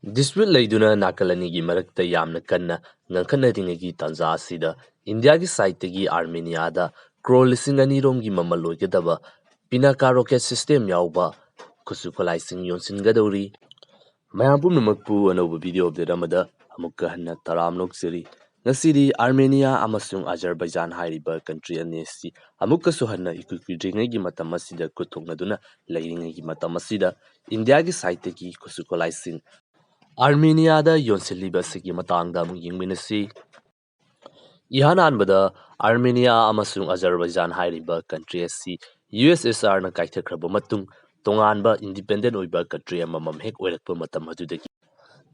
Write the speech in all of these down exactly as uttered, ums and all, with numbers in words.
ꯗꯤꯁꯄ꯭ꯌꯨꯠ ꯂꯩꯗꯨꯅ ꯅꯥꯀꯜ ꯑꯅꯤꯒꯤ ꯃꯔꯛꯇ ꯌꯥꯝꯅ ꯀꯟꯅ ꯉꯥꯡꯈꯠꯅꯔꯤꯉꯩꯒꯤ ꯇꯥꯟꯖꯥ ꯑꯁꯤꯗ ꯏꯟꯗꯤꯌꯥꯒꯤ ꯁꯥꯏꯠꯇꯒꯤ ꯑꯥꯔꯃꯦꯅꯤꯌꯥꯗ ꯀ꯭ꯔꯣꯔ ꯂꯤꯁꯤꯡ ꯑꯅꯤ ꯔꯣꯝꯒꯤ ꯃꯃꯜ ꯑꯣꯏꯒꯗꯕ ꯄꯤꯅꯥꯀꯥ ꯔꯣꯀꯦꯠ ꯁꯤꯁꯇꯦꯝ ꯌꯥꯎꯕ ꯈꯨꯠꯁꯨ ꯈꯨꯠꯂꯥꯏꯁꯤꯡ ꯌꯣꯟꯁꯤꯟꯒꯗꯧꯔꯤ꯫ ꯃꯌꯥꯝ ꯄꯨꯝꯅꯃꯛꯄꯨ ꯑꯅꯧꯕ ꯚꯤꯗꯤꯑꯣ ꯑꯞꯗꯦꯠ ꯑꯃꯗ ꯑꯃꯨꯛꯀ ꯍꯟꯅ ꯇꯔꯥꯝꯅ ꯑꯣꯛꯆꯔꯤ꯫ ꯉꯁꯤꯗꯤ ꯑꯥꯔꯃꯦꯅꯤꯌꯥ ꯑꯃꯁꯨꯡ ꯑꯖꯔꯕꯩꯖꯥꯟ ꯍꯥꯏꯔꯤꯕ ꯀꯟꯇ꯭ꯔꯤ ꯑꯅꯤ ꯑꯁꯤ ꯑꯃꯨꯛꯀꯁꯨ ꯍꯟꯅ ꯏꯀꯨꯏ ꯀꯨꯏꯗ꯭ꯔꯤꯉꯩꯒꯤ ꯃꯇꯝ ꯑꯁꯤꯗ ꯈꯨꯠ ꯊꯣꯛꯅꯗꯨꯅ ꯂꯩꯔꯤꯉꯩꯒꯤ ꯃꯇꯝ ꯑꯁꯤꯗ ꯏꯟꯗꯤꯌꯥꯒꯤ ꯁꯥꯏꯠꯇꯒꯤ ꯈꯨꯠꯁꯨ ꯈꯨꯠꯂꯥꯏꯁꯤꯡ ꯑꯥꯔꯃꯦꯅꯤꯌꯥꯗ ꯌꯣꯟꯁꯤꯜꯂꯤꯕ ꯑꯁꯤꯒꯤ ꯃꯇꯥꯡꯗ ꯑꯃꯨꯛ ꯌꯦꯡꯃꯤꯟꯅꯁꯤ꯫ ꯏꯍꯥꯟ ꯍꯥꯟꯕꯗ ꯑꯥꯔꯃꯦꯅꯤꯌꯥ ꯑꯃꯁꯨꯡ ꯑꯖꯔꯕꯩꯖꯥꯟ ꯍꯥꯏꯔꯤꯕ ꯀꯟꯇ꯭ꯔꯤ ꯑꯁꯤ ꯌꯨ ꯑꯦꯁ ꯑꯦꯁ ꯑꯥꯔꯅ ꯀꯥꯏꯊꯈ꯭ꯔꯕ ꯃꯇꯨꯡ ꯇꯣꯉꯥꯟꯕ ꯏꯟꯗꯤꯄꯦꯟꯗꯦꯟ ꯑꯣꯏꯕ ꯀꯟꯇ꯭ꯔꯤ ꯑꯃꯃꯝ ꯍꯦꯛ ꯑꯣꯏꯔꯛꯄ ꯃꯇꯝ ꯑꯗꯨꯗꯒꯤ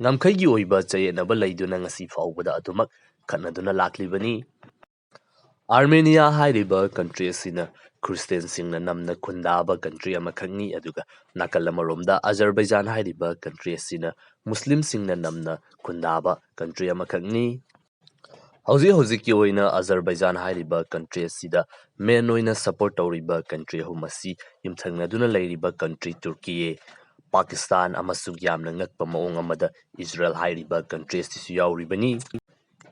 ꯉꯝꯈꯩꯒꯤ ꯑꯣꯏꯕ ꯆꯌꯦꯠꯅꯕ ꯂꯩꯗꯨꯅ ꯉꯁꯤ ꯐꯥꯎꯕꯗ ꯑꯗꯨꯃꯛ ꯈꯠꯅꯗꯨꯅ ꯂꯥꯛꯂꯤꯕꯅꯤ꯫ ꯑꯥꯔꯃꯦꯅꯤꯌꯥ ꯍꯥꯏꯔꯤꯕ ꯀꯟꯇ꯭ꯔꯤ ꯑꯁꯤꯅ ꯈ꯭ꯔꯤꯁꯇꯦꯟꯁꯤꯡꯅ ꯅꯝꯅ ꯈꯨꯟꯗꯥꯕ ꯀꯟꯇ꯭ꯔꯤ ꯑꯃꯈꯛꯅꯤ, ꯑꯗꯨꯒ ꯅꯥꯀꯜ ꯑꯃꯔꯣꯝꯗ ꯑꯖꯔꯕꯩꯖꯥꯟ ꯍꯥꯏꯔꯤꯕ ꯀꯟꯇ꯭ꯔꯤ ꯑꯁꯤꯅ ꯃꯨꯁꯂꯤꯝꯁꯤꯡꯅ ꯅꯝꯅ ꯈꯨꯟꯗꯥꯕ ꯀꯟꯇ꯭ꯔꯤ ꯑꯃꯈꯛꯅꯤ꯫ ꯍꯧꯖꯤꯛ ꯍꯧꯖꯤꯛꯀꯤ ꯑꯣꯏꯅ ꯑꯖꯔꯕꯩꯖꯥꯟ ꯍꯥꯏꯔꯤꯕ ꯀꯟꯇ꯭ꯔꯤ ꯑꯁꯤꯗ ꯃꯦꯟ ꯑꯣꯏꯅ ꯁꯄꯣꯔꯠ ꯇꯧꯔꯤꯕ ꯀꯟꯇ꯭ꯔꯤ ꯑꯍꯨꯝ ꯑꯁꯤ ꯌꯨꯝꯊꯪꯅꯗꯨꯅ ꯂꯩꯔꯤꯕ ꯀꯟꯇ꯭ꯔꯤ ꯇꯨꯔꯀꯤ, ꯄꯥꯀꯤꯁꯇꯥꯟ ꯑꯃꯁꯨꯡ ꯌꯥꯝꯅ ꯉꯛꯄ ꯃꯑꯣꯡ ꯑꯃꯗ ꯏꯖꯔꯦꯜ ꯍꯥꯏꯔꯤꯕ ꯀꯟꯇ꯭ꯔꯤ ꯑꯁꯤꯁꯨ ꯌꯥꯎꯔꯤꯕꯅꯤ꯫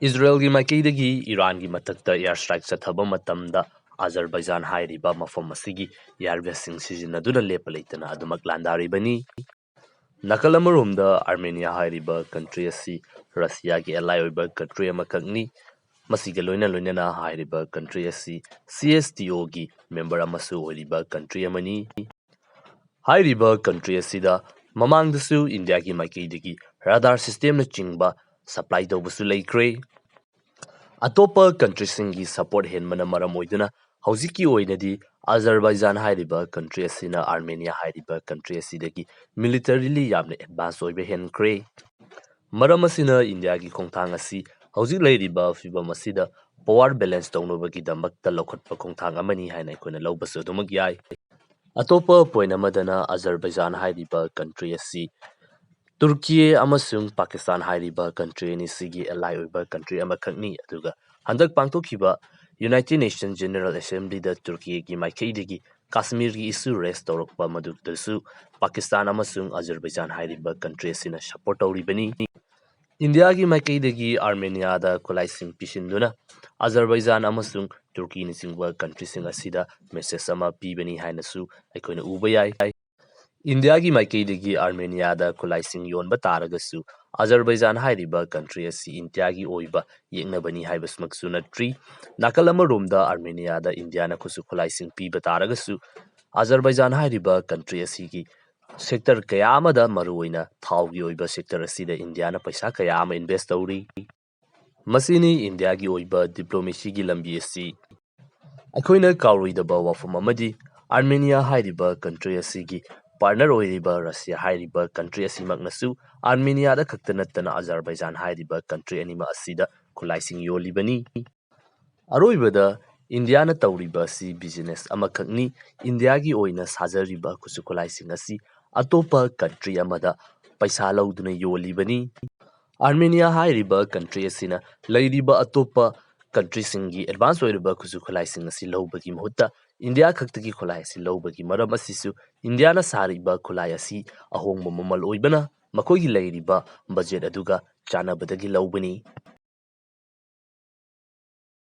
ꯏꯖꯔꯦꯜꯒꯤ ꯃꯥꯏꯀꯩꯗꯒꯤ ꯏꯔꯥꯟꯒꯤ ꯃꯊꯛꯇ ꯑꯦꯌꯔ ꯁ꯭ꯇ꯭ꯔꯥꯏꯛ ꯆꯠꯊꯕ ꯃꯇꯝꯗ ꯑꯖꯔꯕꯩꯖꯥꯟ ꯍꯥꯏꯔꯤꯕ ꯃꯐꯝ ꯑꯁꯤꯒꯤ ꯑꯦꯌꯔꯕꯦꯁꯁꯤꯡ ꯁꯤꯖꯤꯟꯅꯗꯨꯅ ꯂꯦꯞꯄ ꯂꯩꯇꯅ ꯑꯗꯨꯃꯛ ꯂꯥꯟꯗꯥꯔꯤꯕꯅꯤ꯫ ꯅꯥꯀꯜ ꯑꯃꯔꯣꯝꯗ ꯑꯥꯔꯃꯦꯅꯤꯌꯥ ꯍꯥꯏꯔꯤꯕ ꯀꯟꯇ꯭ꯔꯤ ꯑꯁꯤ ꯔꯁꯤꯌꯥꯒꯤ ꯑꯦꯂꯥꯏ ꯑꯣꯏꯕ ꯀꯟꯇ꯭ꯔꯤ ꯑꯃꯈꯛꯅꯤ꯫ ꯃꯁꯤꯒ ꯂꯣꯏꯅ ꯂꯣꯏꯅꯅ ꯍꯥꯏꯔꯤꯕ ꯀꯟꯇ꯭ꯔꯤ ꯑꯁꯤ ꯁꯤ ꯑꯦꯁ ꯇꯤ ꯑꯣꯒꯤ ꯃꯦꯝꯕꯔ ꯑꯃꯁꯨ ꯑꯣꯏꯔꯤꯕ ꯀꯟꯇ꯭ꯔꯤ ꯑꯃꯅꯤ꯫ ꯍꯥꯏꯔꯤꯕ ꯀꯟꯇ꯭ꯔꯤ ꯑꯁꯤꯗ ꯃꯃꯥꯡꯗꯁꯨ ꯏꯟꯗꯤꯌꯥꯒꯤ ꯃꯥꯏꯀꯩꯗꯒꯤ ꯔꯥꯗꯥꯔ ꯁꯤꯁꯇꯦꯝꯅꯆꯤꯡꯕ ꯁꯄ꯭ꯂꯥꯏ ꯇꯧꯕꯁꯨ ꯂꯩꯈ꯭ꯔꯦ꯫ ꯑꯇꯣꯞꯄ ꯀꯟꯇ꯭ꯔꯤꯁꯤꯡꯒꯤ ꯁꯄꯣꯔꯠ ꯍꯦꯟꯕꯅ ꯃꯔꯝ ꯑꯣꯏꯗꯨꯅ ꯍꯧꯖꯤꯛꯀꯤ ꯑꯣꯏꯅꯗꯤ ꯑꯖꯔꯕꯥꯏꯖꯥꯟ ꯍꯥꯏꯔꯤꯕ ꯀꯟꯇ꯭ꯔꯤ ꯑꯁꯤꯅ ꯑꯥꯔꯃꯦꯅꯤꯌꯥ ꯍꯥꯏꯔꯤꯕ ꯀꯟꯇ꯭ꯔꯤ ꯑꯁꯤꯗꯒꯤ ꯃꯤꯂꯤꯇꯔꯤꯂꯤ ꯌꯥꯝꯅ ꯑꯦꯗꯚꯥꯟꯁ ꯑꯣꯏꯕ ꯍꯦꯟꯈ꯭ꯔꯦ꯫ ꯃꯔꯝ ꯑꯁꯤꯅ ꯏꯟꯗꯤꯌꯥꯒꯤ ꯈꯣꯡꯊꯥꯡ ꯑꯁꯤ ꯍꯧꯖꯤꯛ ꯂꯩꯔꯤꯕ ꯐꯤꯕꯝ ꯑꯁꯤꯗ ꯄꯋꯥꯔ ꯕꯦꯂꯦꯟꯁ ꯇꯧꯅꯕꯒꯤꯗꯃꯛꯇ ꯂꯧꯈꯠꯄ ꯈꯣꯡꯊꯥꯡ ꯑꯃꯅꯤ ꯍꯥꯏꯅ ꯑꯩꯈꯣꯏꯅ ꯂꯧꯕꯁꯨ ꯑꯗꯨꯃꯛ ꯌꯥꯏ꯫ ꯑꯇꯣꯞꯄ ꯄꯣꯏꯟ ꯑꯃꯗꯅ ꯑꯖꯔꯕꯥꯏꯖꯥꯟ ꯍꯥꯏꯔꯤꯕ ꯀꯟꯇ꯭ꯔꯤ ꯑꯁꯤ ꯇꯨꯔꯀꯤ ꯑꯃꯁꯨꯡ ꯄꯥꯀꯤꯁꯇꯥꯟ ꯍꯥꯏꯔꯤꯕ ꯀꯟꯇ꯭ꯔꯤ ꯑꯅꯤꯁꯤꯒꯤ ꯑꯦꯂꯥꯏ ꯑꯣꯏꯕ ꯀꯟꯇ꯭ꯔꯤ ꯑꯃꯈꯛꯅꯤ, ꯑꯗꯨꯒ ꯍꯟꯗꯛ ꯄꯥꯡꯊꯣꯛꯈꯤꯕ ꯌꯨꯅꯥꯏꯇꯦꯗ ꯅꯦꯁꯟ ꯖꯦꯅꯔꯦꯜ ꯑꯦꯁꯦꯝꯕ꯭ꯂꯤꯗ ꯇꯨꯔꯀꯤꯒꯤ ꯃꯥꯏꯀꯩꯗꯒꯤ ꯀꯥꯁꯃꯤꯔꯒꯤ issue raise ꯇꯧꯔꯛꯄ ꯃꯗꯨꯗꯁꯨ ꯄꯥꯀꯤꯁꯇꯥꯟ ꯑꯃꯁꯨꯡ ꯑꯖꯔꯕꯩꯖꯥꯟ ꯍꯥꯏꯔꯤꯕ country ꯑꯁꯤꯅ support ꯇꯧꯔꯤꯕꯅꯤ꯫ ꯏꯟꯗꯤꯌꯥꯒꯤ ꯃꯥꯏꯀꯩꯗꯒꯤ ꯑꯥꯔꯃꯦꯅꯤꯌꯥꯗ ꯈꯨꯠꯂꯥꯏꯁꯤꯡ ꯄꯤꯁꯤꯟꯗꯨꯅ ꯑꯖꯔꯕꯩꯖꯥꯟ ꯑꯃꯁꯨꯡ ꯇꯨꯔꯀꯤꯅꯆꯤꯡꯕ countryꯁꯤꯡ ꯑꯁꯤꯗ message ꯑꯃ ꯄꯤꯕꯅꯤ ꯍꯥꯏꯅꯁꯨ ꯑꯩꯈꯣꯏꯅ ꯎꯕ ꯌꯥꯏ꯫ ꯏꯟꯗꯤꯌꯥꯒꯤ ꯃꯥꯏꯀꯩꯗꯒꯤ ꯑꯥꯔꯃꯦꯅꯤꯌꯥꯗ ꯈꯨꯠꯂꯥꯏꯁꯤꯡ ꯌꯣꯟꯕ ꯇꯥꯔꯒꯁꯨ, ꯑꯖꯔꯕꯩꯖꯥꯟ ꯍꯥꯏꯔꯤꯕ country ꯑꯁꯤ ꯏꯟꯗꯤꯌꯥꯒꯤ ꯑꯣꯏꯕ ꯌꯦꯛꯅꯕꯅꯤ ꯍꯥꯏꯕꯁꯤꯃꯛꯁꯨ ꯅꯠꯇ꯭ꯔꯤ꯫ ꯅꯥꯀꯜ ꯑꯃꯔꯣꯝꯗ ꯑꯥꯔꯃꯦꯅꯤꯌꯥꯗ ꯏꯟꯗꯤꯌꯥꯅ ꯈꯨꯠꯁꯨ ꯈꯨꯠꯂꯥꯏꯁꯤꯡ ꯄꯤꯕ ꯇꯥꯔꯒꯁꯨ, ꯑꯖꯔꯕꯩꯖꯥꯟ ꯍꯥꯏꯔꯤꯕ country ꯑꯁꯤꯒꯤ sector ꯀꯌꯥ ꯑꯃꯗ, ꯃꯔꯨꯑꯣꯏꯅ ꯊꯥꯎꯒꯤ ꯑꯣꯏꯕ sector ꯑꯁꯤꯗ ꯏꯟꯗꯤꯌꯥꯅ ꯄꯩꯁꯥ ꯀꯌꯥ ꯑꯃ invest ꯇꯧꯔꯤ꯫ ꯃꯁꯤꯅꯤ ꯏꯟꯗꯤꯌꯥꯒꯤ ꯑꯣꯏꯕ diplomacyꯒꯤ ꯂꯝꯕꯤ ꯑꯁꯤ꯫ ꯑꯩꯈꯣꯏꯅ ꯀꯥꯎꯔꯣꯏꯗꯕ ꯋꯥꯐꯝ ꯑꯃꯗꯤ, ꯑꯥꯔꯃꯦꯅꯤꯌꯥ ꯍꯥꯏꯔꯤꯕ country ꯑꯁꯤꯒꯤ partner ꯑꯣꯏꯔꯤꯕ ꯔꯁꯤꯌꯥ ꯍꯥꯏꯔꯤꯕ country ꯑꯁꯤꯃꯛꯅꯁꯨ ꯑꯥꯔꯃꯦꯅꯤꯌꯥꯗ ꯈꯛꯇ ꯅꯠꯇꯅ ꯑꯖꯔꯕꯩꯖꯥꯟ ꯍꯥꯏꯔꯤꯕ country ꯑꯅꯤꯃꯛ ꯑꯁꯤꯗ ꯈꯨꯠꯂꯥꯏꯁꯤꯡ ꯌꯣꯜꯂꯤꯕꯅꯤ꯫ ꯑꯔꯣꯏꯕꯗ, ꯏꯟꯗꯤꯌꯥꯅ ꯇꯧꯔꯤꯕ ꯑꯁꯤ business ꯑꯃꯈꯛꯅꯤ꯫ ꯏꯟꯗꯤꯌꯥꯒꯤ ꯑꯣꯏꯅ ꯁꯥꯖꯔꯤꯕ ꯈꯨꯠꯁꯨ ꯈꯨꯠꯂꯥꯏꯁꯤꯡ ꯑꯁꯤ ꯑꯇꯣꯞꯄ country ꯑꯃꯗ ꯄꯩꯁꯥ ꯂꯧꯗꯨꯅ ꯌꯣꯜꯂꯤꯕꯅꯤ꯫ ꯑꯥꯔꯃꯦꯅꯤꯌꯥ ꯍꯥꯏꯔꯤꯕ country ꯑꯁꯤꯅ ꯂꯩꯔꯤꯕ ꯑꯇꯣꯞꯄ countryꯁꯤꯡꯒꯤ advance ꯑꯣꯏꯔꯤꯕ ꯈꯨꯠꯁꯨ ꯈꯨꯠꯂꯥꯏꯁꯤꯡ ꯑꯁꯤ ꯂꯧꯕꯒꯤ ꯃꯍꯨꯠꯇ ꯏꯟꯗꯤꯌꯥ ꯈꯛꯇꯒꯤ ꯈꯨꯠꯂꯥꯏ ꯑꯁꯤ ꯂꯧꯕꯒꯤ ꯃꯔꯝ ꯑꯁꯤꯁꯨ, ꯏꯟꯗꯤꯌꯥꯅ ꯁꯥꯔꯤꯕ ꯈꯨꯠꯂꯥꯏ ꯑꯁꯤ ꯑꯍꯣꯡꯕ ꯃꯃꯜ ꯑꯣꯏꯕꯅ ꯃꯈꯣꯏꯒꯤ ꯂꯩꯔꯤꯕ budget ꯑꯗꯨꯒ ꯆꯥꯟꯅꯕꯗꯒꯤ ꯂꯧꯕꯅꯤ꯫